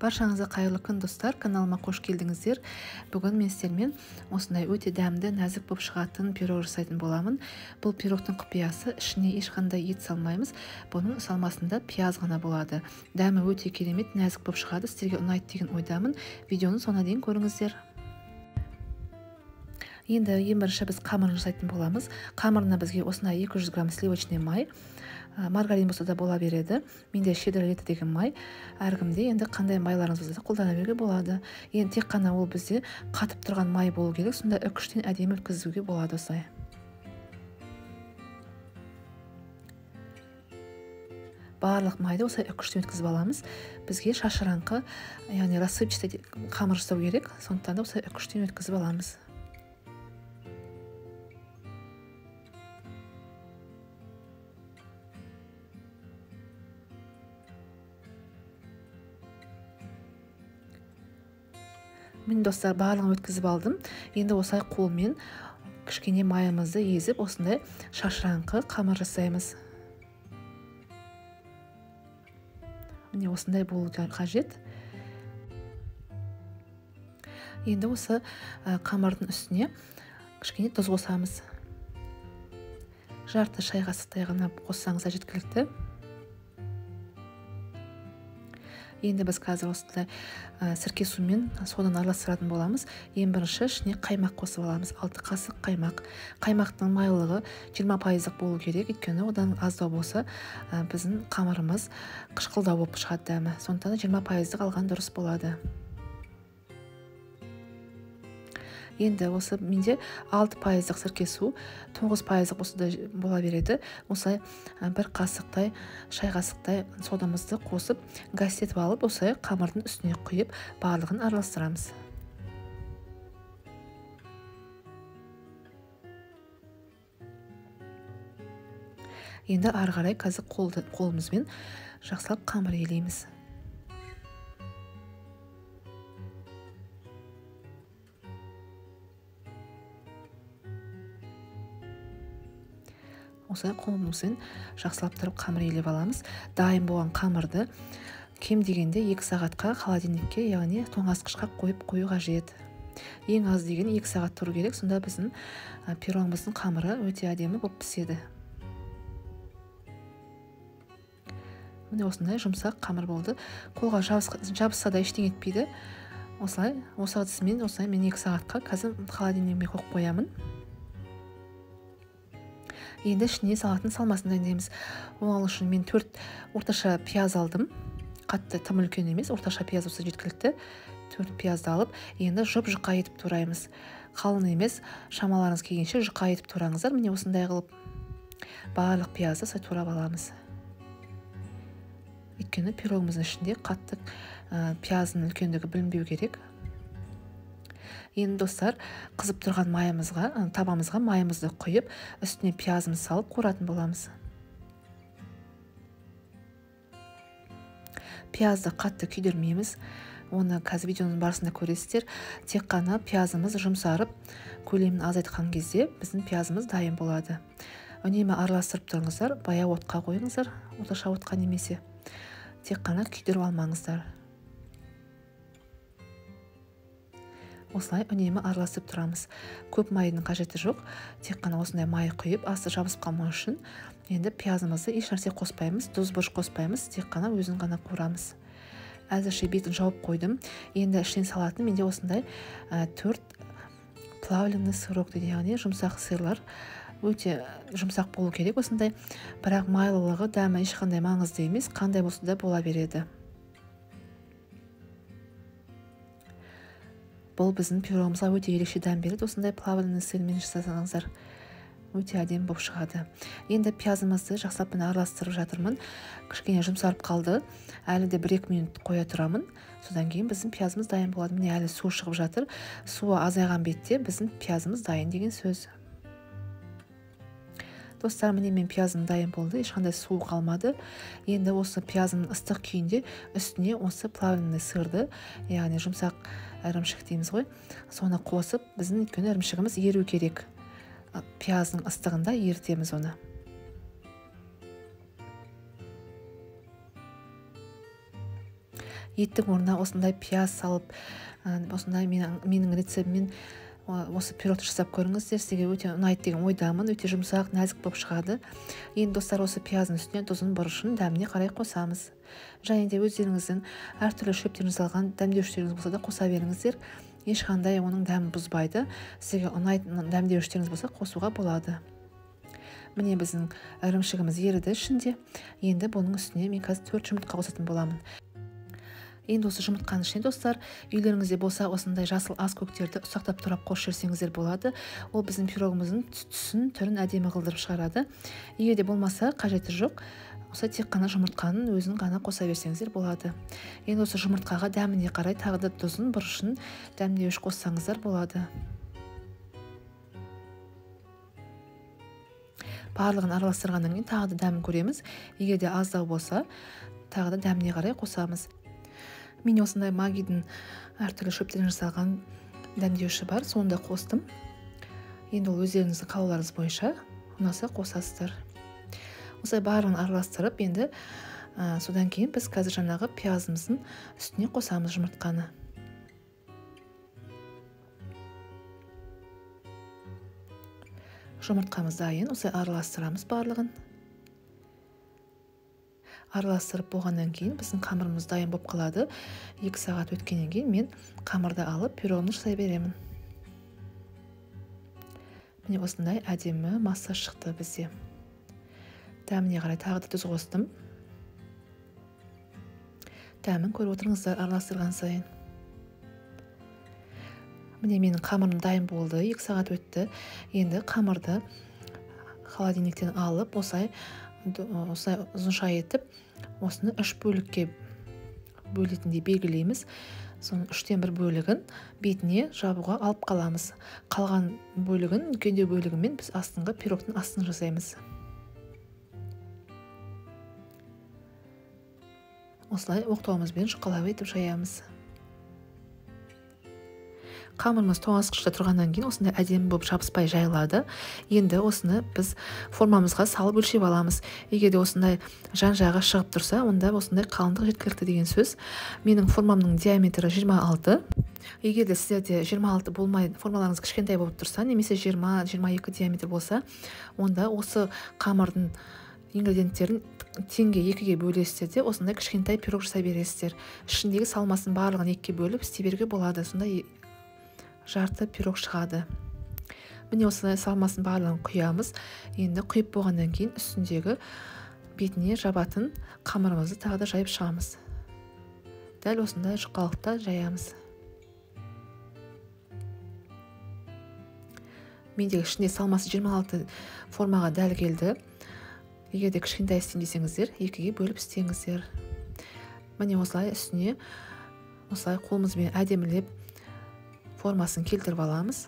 Баршаңызға қайырлы күн, достар. Каналыма қош келдіңіздер. Бүгін мен сіздермен осындай өте дәмді, нәзік болып шығатын пирог жасайтын боламын. Бұл пирогтың құпиясы, ішіне ешқандай ет салмаймыз. Бұның салмасында пияз ғана болады. Дәмі өте керемет, нәзік болып шығады. Сіздерге ұнайды деген ойдамын. Видеоны соңына дейін көріңіздер. Енді ең бірінші біз қамырын жасайтын боламыз. Қамырына бізге осындай 200 грамм сливочный май, маргарин болса да бола береді. Менде щедрый лето деген май. Әркімде енді қандай майларыңыз болса да қолдана беруге болады. Енді тек қана ол бізде қатып тұрған май болу керек, сонда үкіштен әдемі өткізуге болады осылай. Барлық майды осылай үкіштен өткізіп аламыз. Бізге шашыраңқы, яғни рассыпчатый қамыр жасау керек, сондықтан да осылай үкіштен өткізіп аламыз. Міне, достар, барлығын өткізіп алдым. Енді осылай қолмен кішкене майымызды езіп, осындай шашыраңқы қамыр жасаймыз. Міне, осындай болу қажет. Енді осы қамырдың үстіне кішкене тұз қосамыз. Жарты шай қасықтай ғана қоссаңыз жеткілікті. Енді біз қазір осындай сірке сумен содан араластыратын боламыз. Ең бірінші ішіне қаймақ қосып аламыз. 6 қасық қаймақ. Қаймақтың майлылығы 20% болу керек, өйткені одан аздау болса, біздің қамырымыз қышқылдау болып шығады дәмі. Сондықтан 20% алған дұрыс болады. Енді осы менде 6% сірке су, 9% болса да бола береді. Осылай бір қасықтай, шай қасықтай содамызды қосып, гастетіп алып, осылай қамырдың үстіне құйып, барлығын араластырамыз. Енді ары қарай қазір қолымызбен жақсылап қамыр елейміз. Осылай қолымызбен жақсылап тұрып қамыр елеп аламыз. Дайын болған қамырды кем дегенде 2 сағатқа холодильникке, яғни тоңазытқышқа қойып қою қажет. Ең аз деген 2 сағат тұру керек, сонда біздің пирогымыздың қамыры өте әдемі болып піседі. Міне, осындай жұмсақ қамыр болды. Қолға жабысса да ештеңе етпейді. Осылай, осы әдісімен осылай мен 2 сағатқа қазір холодильникке қойып қоямын. Енді ішіне салатын салмасын дайындаймыз. Ол үшін мен 4 орташа пияз алдым. Қатты тым үлкен емес, орташа пияз болса жеткілікті. 4 пиязды алып, енді жұп-жұқа етіп тураймыз. Қалың емес, шамаларыңыз келгенше жұқа етіп тураңыздар. Міне, осындай қылып барлық пиязды осылай турап аламыз. Өйткені пирогымыздың ішінде қатты пияздың үлкендігі білінбеу керек. Енді, достар, қызып тұрған майымызға, табамызға майымызды құйып, үстіне пиязымызды салып қуыратын боламыз. Пиязды қатты күйдірмейміз. Оны қазір видеоның барысында көресіздер. Тек қана пиязымыз жұмсарып, көлемін азайтқан кезде біздің пиязымыз дайын болады. Үнемі араластырып тұрыңыздар, баяу отқа қойыңыздар, орташа отқа немесе. Тек қана күйдіріп алмаңыздар. Осылай үнемі араластырып тұрамыз. Көп майдың қажеті жоқ. Тек қана осындай май құйып, асты жабысып қалмау үшін. Енді пиязымызды еш нәрсе қоспаймыз, тұз бұрыш қоспаймыз, тек қана өзін ғана қуырамыз. Әзірше бетін жауып қойдым. Енді ішінен салатын менде осындай 4 плавленый сырок дейді, яғни жұмсақ сырлар. Өте жұмсақ болу керек осындай, бірақ майлылығы, дәмі ешқандай маңызды емес, қандай болса да бола береді. Бұл біздің пирогымызға өте ерекше дәм береді. Осындай плавленый сырмен жасасаңыздар өте әдемі болып шығады. Енді пиязымызды жақсылап міне араластырып жатырмын. Кішкене жұмсарып қалды. Әлі де 1-2 минут қоя тұрамын. Содан кейін біздің пиязымыз дайын болады. Міне, әлі су шығып жатыр. Суы азайған бетте біздің пиязымыз дайын деген сөз. Достар, міне мен пиязым дайын болды, ешқандай су қалмады. Енді осы пиязымның ыстық күйінде үстіне осы плавленый сырды, яғни жұмсақ ірімшік дейміз ғой, соны қосып, біздің өйткені ірімшігіміз еру керек. Пияздың ыстығында ерітеміз оны. Еттің орнына осындай пияз салып, осындай менің рецептіммен осы пирогты жасап көріңіздер, сізге өте ұнайды деген ойдамын. Өте жұмсақ, нәзік болып шығады. Енді достар, осы пияздың үстіне тұзын, бұрышын дәміне қарай қосамыз. Және де өздеріңіздің әртүрлі шөптен жасалған дәмдеуіштеріңіз болса да қоса беріңіздер. Ешқандай оның дәмін бұзбайды. Сізге ұнайтын дәмдеуіштеріңіз болса қосуға болады. Міне біздің ірімшігіміз еріді ішінде. Енді бұның үстіне мен қазір 4 жұмыртқа қосатын боламын. Енді осы жұмыртқаның ішіне достар, үйлеріңізде болса осындай жасыл ас көктерді ұсақтап турап қосып жіберсеңіздер болады. Ол біздің пирогымыздың түсін, түрін әдемі қылдырып шығарады. Егер де болмаса, қажеті жоқ. Осы тек қана жұмыртқаның өзін ғана қоса берсеңіздер болады. Енді осы жұмыртқаға дәміне қарай тағы да тұзын, бұрышын дәмдеуіш қоссаңыздар болады. Барлығын араластырғаннан кейін тағы да дәмін көреміз. Егер де аздау болса, тағы да дәміне қарай қосамыз. Мен осындай магидің әртүрлі шөптерден жасалған дәмдеуіші бар, соны да қостым. Енді ол өздеріңіздің қалауларыңыз бойынша ұнаса қосасыздар. Осылай барлығын араластырып, енді содан кейін біз қазір жаңағы пиязымыздың үстіне қосамыз жұмыртқаны. Жұмыртқамыз дайын, осылай араластырамыз барлығын. Араластырып болғаннан кейін біздің қамырымыз дайын болып қалады. 2 сағат өткеннен кейін мен қамырды алып пирогымды жасай беремін. Міне осындай әдемі масса шықты бізде. Дәміне қарай тағы да тұз қостым. Дәмін көріп отырыңыздар араластырған сайын. Міне менің қамырым дайын болды, 2 сағат өтті. Енді қамырды холодильниктен алып, осылай ұзынша етіп, осыны 3 бөлікке бөлетіндей белгілейміз. Соның 1/3 бөлігін бетіне жабуға алып қаламыз. Қалған бөлігін, үлкендеу бөлігімен біз астыңғы пирогтың астын жасаймыз. Осылай оқтауымызбен жұқалап етіп жаямыз. Қамырымыз тоңазытқышта тұрғаннан кейін осындай әдемі болып жабыспай жайылады. Енді осыны біз формамызға салып өлшеп аламыз. Егер де осындай жан-жағы шығып тұрса, онда осындай қалыңдық жеткілікті деген сөз. Менің формамның диаметрі 26. Егер де сіздерде 26 болмай, формаларыңыз кішкентай болып тұрса, немесе 20-22 диаметр болса, онда осы қамырдың ингредиенттерін теңге 2-ге бөлесіздер де осындай кішкентай пирог жасай бересіздер. Ішіндегі салмасын барлығын 2-ге бөліп істей беруге болады. Сонда жарты пирог шығады. Міне осылай салмасын барлығын құямыз. Енді құйып болғаннан кейін үстіндегі бетіне жабатын қамырымызды тағы да жайып шығамыз. Дәл осындай жұқалықта жаямыз. Мендегі ішінде салмасы 26 формаға дәл келді. Егер де кішкентай істеймін десеңіздер, 2-ге бөліп істеңіздер. Міне осылай үстіне осылай қолымызбен әдемілеп формасын келтіріп аламыз.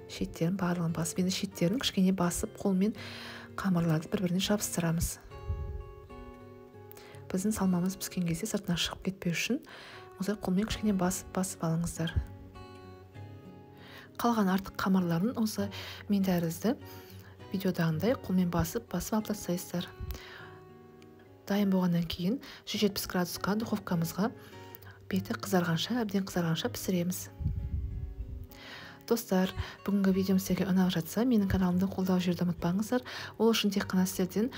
Шеттерін барлығын басып, енді шеттерін кішкене басып, қолмен қамырларды бір-біріне жабыстырамыз. Біздің салмамыз піскен кезде сыртына шығып кетпеу үшін осылай қолмен кішкене басып алыңыздар. Қалған артық қамырларын осы мен тәрізді видеодағындай қолмен басып алып тастайсыздар. Дайын болғаннан кейін 170 градусқа духовкамызға беті қызарғанша, әбден қызарғанша пісіреміз. Достар, бүгінгі видеом сіздерге ұнап жатса, менің каналымды қолдау жіберуді ұмытпаңыздар. Ол үшін тек қана сіздерден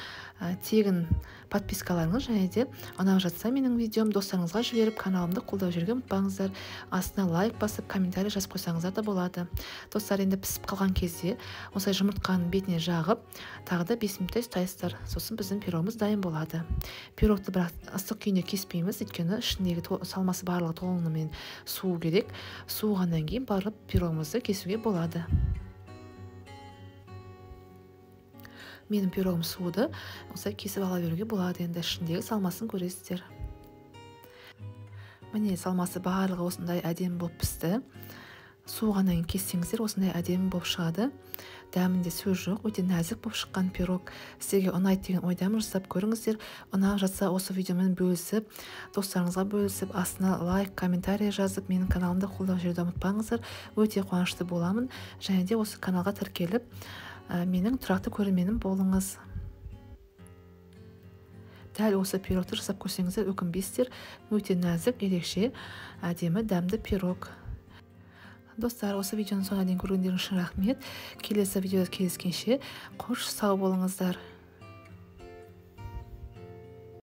тегін подпискаларыңыз және де ұнап жатса менің видеом достарыңызға жіберіп, каналымды қолдау жіберуге ұмытпаңыздар. Астына лайк басып, комментарий жазып қойсаңыздар да болады. Достар, енді пісіп қалған кезде осылай жұмыртқаның бетіне жағып, тағы да 5 минуттай ұстайсыздар. Сосын біздің пирогымыз дайын болады. Пирогты бірақ ыстық күйінде кеспейміз, өйткені ішіндегі салмасы барлығы толығымен суу керек. Суығаннан кейін барып пирогымызды кесуге болады. Менің пирогым суыды, осылай кесіп ала беруге болады. Енді ішіндегі салмасын көресіздер. Міне салмасы барлығы осындай әдемі болып пісті. Суығаннан кейін кессеңіздер осындай әдемі болып шығады. Дәмінде сөз жоқ, өте нәзік болып шыққан пирог. Сіздерге ұнайды деген ойдамын, жасап көріңіздер. Ұнап жатса осы видеомен бөлісіп, достарыңызға бөлісіп, астына лайк, комментарий жазып, менің каналымды қолдау жіберуді ұмытпаңыздар. Өте қуанышты боламын. Және де осы каналға тіркеліп, менің тұрақты көрерменім болыңыз. Дәл осы пирогты жасап көрсеңіздер, өкінбейсіздер. Өте нәзік, ерекше, әдемі, дәмді пирог. Достар, осы видеоның соңына дейін көргендеріңіз үшін рахмет. Келесі видеода кездескенше, қош сау болыңыздар.